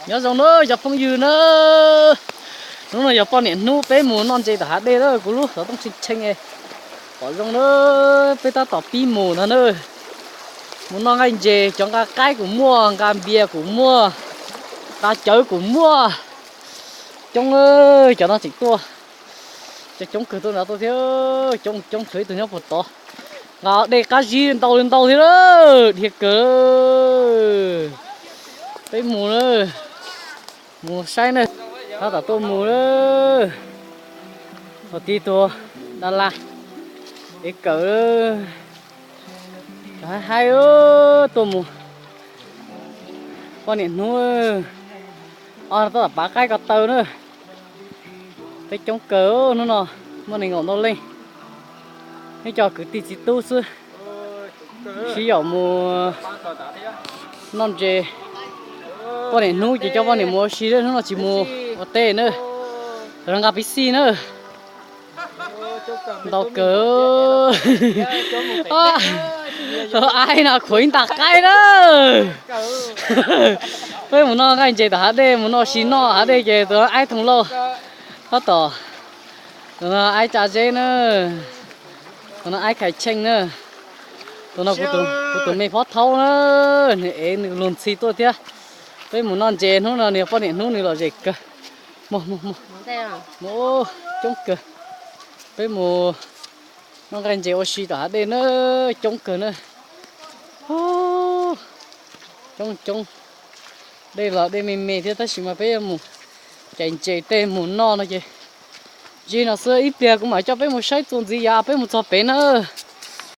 Nyob zoo na cov phooj ywg na, hnub no yog poj niam hnub peb mus noj ntses tom hav dej na, kuv lub xov tooj tshee tshee, pom zoo na, peb tab tom pib mus ntag na. Mus noj nqaij ntses, cov nqa qaib kuj muaj, nqa npias kuj muaj, nqa cawv kuj muaj, coob, cov no tseem tuaj, coob kawg tuaj nrad tuaj thiab, coob coob tshuav ib tug nyob puag tod, nqa dej qab zib ntau li ntau thiab, dhia kawg. Peb mus na, mus saib na, tab tom tuaj mus na, tib tug da la, ev kawm, cov haib haib tuaj mus, poj niam hnub, tab tom pav qaib ko taw na. Peb coob kawg hnub no, muaj nees nkaum ntau leej, ib co kwv tij txiv tub xwb, sib yaum mus noj ntses. Poj niam hnub ces coj poj niam mus ua si, hnub no tsis mus ua teb na, nqa piv xij na. Ntau kawg, tus aib no khuam ib nta qaib na. Peb mus noj nqaij ntses tom hav dej, mus noj ua si noj hav dej ces tus aib thooj lauj, tab tom, tus no aib tsa zeb na, tus no aib khais tsheej na, tus no kuv tus me phob thaub na, nws ev nws luag ntxhi tuaj thiab. Peb mus noj ntses hnub no nws poj niam hnub nws lom zem kawg. Mus, mus, mus, coob kawg. Peb mus noj nqaij ntses ua si tom hav dej na, coob kawg na. Coob coob, dej los dej me me thiab tab sis mas peb yuav mus cais ntses tej mus noj no ces ntsib no xwb, ib pliag kuv mam coj peb mus saib txuas ntxiv yav peb mus txog pem na.